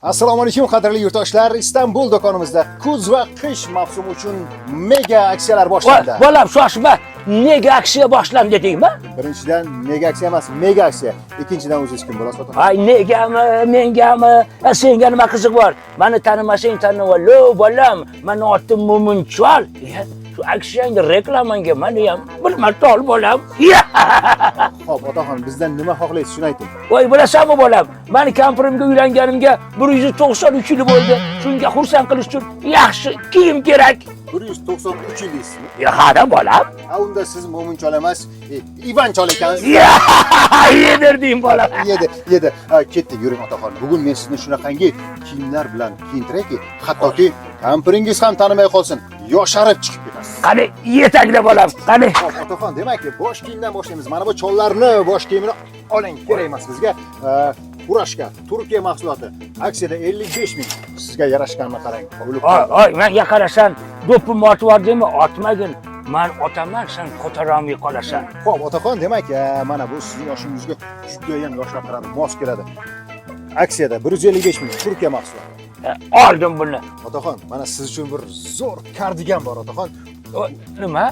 Assalomu alaykum, qadrli yurtdoshlar. Istanbul do'konimizda kuz va qish mavsumi uchun mega aksiyalar boshlandi. Bolam, shoshma. Nega aksiya boshlandi dedingmi? Birinchidan, mega aksiya emas, mega aksiya. Ikkinchidan, o'zingiz kim bo'lasiz, otaxon? Ay, negami, mengami? Senga nima qiziq bor? Mani tanimasang tanib ol, bolam. Mani otim Mo'minchol. Shu aksiyangga, reklamangga mani ham bir marta ol, bolam. Ya! Xo'p, otaxon, bizdan nima xohlaysiz, shuni ayting. Voy, bilasanmi, bolam? Mani kampirimga uylanganimga 193 yil bo'ldi. Shunga xursand qilish uchun yaxshi kiyim kerak. 193 yil deysizmi? Ya, hada, bolam. Ha, unda siz Mo'minchol emas, Ivan chol ekansiz. Ya, yedirding, bolam. Yedi, yedi. Ha, ketdik, yuring, otaxon. Bugun men sizni shunaqangi kiyimlar bilan kiyintirayki, hattoki kampiringiz ham tanimay qolsin. Yosharib chiqib ketasiz. Qani, yetakla, bolam. Qani. Xo'p, otaxon, demak, bosh kiyimdan boshlaymiz. Mana bu chollarni bosh kiyimini oling, kerak emas bizga. Furashka, Turkiya mahsuloti. Aksiyada 55 ming. Sizga yarashganini qarang. O'lib Oy, oy, menga qarasan, do'ppimni otib yubordingmi? Otmagin. Man otaman, sen ko'tarolmay qolasan. Xo'p, otaxon, demak, mana bu sizning yoshingizga juda ham yoshartiradi, mos keladi. Aksiyada 155 ming, Turkiya mahsuloti. Oldim buni. Otaxon, mana siz uchun bir zo'r kardigan bor, otaxon. O, nima?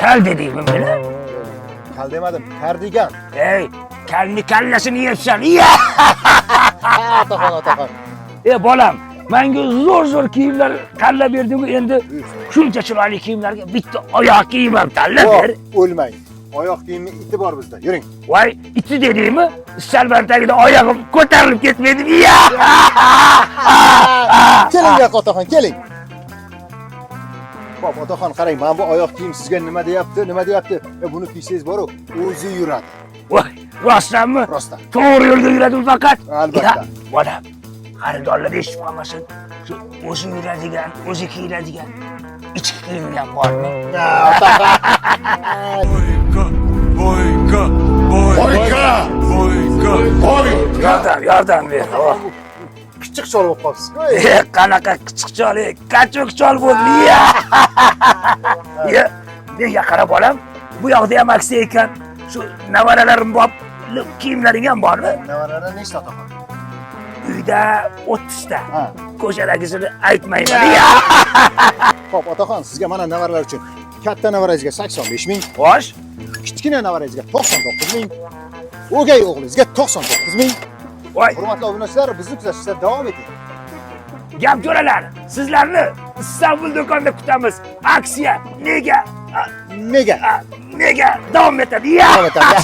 Kal dedingmi meni? Kal demadim, kardigan. Ey, kalni kallasini yebsan. Ya! Otaxon, otaxon. Ey, bolam, menga zo'r zo'r kiyimlar tanlab berding, endi shuncha chiroyli kiyimlarga bitta oyoq kiyim ham tanlab ber. O'lmang. Oyoq kiyimni iti bor bizda. Yuring. Voy, iti dedingmi? Shalvar tagida oyog'im ko'tarilib ketmaydimi? Ya! Keling bu yoqqa, otaxon, keling. Xo'p, otaxon, qarang, mana bu oyoq kiyim sizga nima deyapti? Nima deyapti? Buni kiysangiz bor-u, o'zi yuradi. Voy, rostdanmi? Rostdan. To'g'ri yo'lda yuradimi faqat? Albatta. Ya, bolam, xaridorlar eshitib qolmasin. Shu o'zi yuradigan, o'zi kiyiladigan ichki kiyim ham bormi? Ha, otaxon. Boyka, boyka, boyka, boyka, boyka. Yordam, yordam ber. Oh. Kichik chol bo'lib qolibsiz-ku. Qanaqa kichik chol, качок chol bo'ldi. Ya! Ya, menga qara, bolam, bu yoqda ham aksiya ekan. Shu nevaralarim bor, kiyimlaring ham bormi? Nevaralar nechta, otaxon? Uyda 30 ta. Ha. Ko'chadagisini aytmayman. Ya! Xo'p, otaxon, sizga mana nevaralar uchun katta nevarangizga 85 ming, Xo'sh. kichkina nevarangizga 99 ming, o'gay o'g'lingizga 99 ming. Voy, Hurmatli obunachilar, bizni kuzatishda davom eting. Gap ko'ralar. Sizlarni Istanbul do'konida kutamiz. Aksiya nega? Mega. Nega davom etadi? Ya! Davom etadi.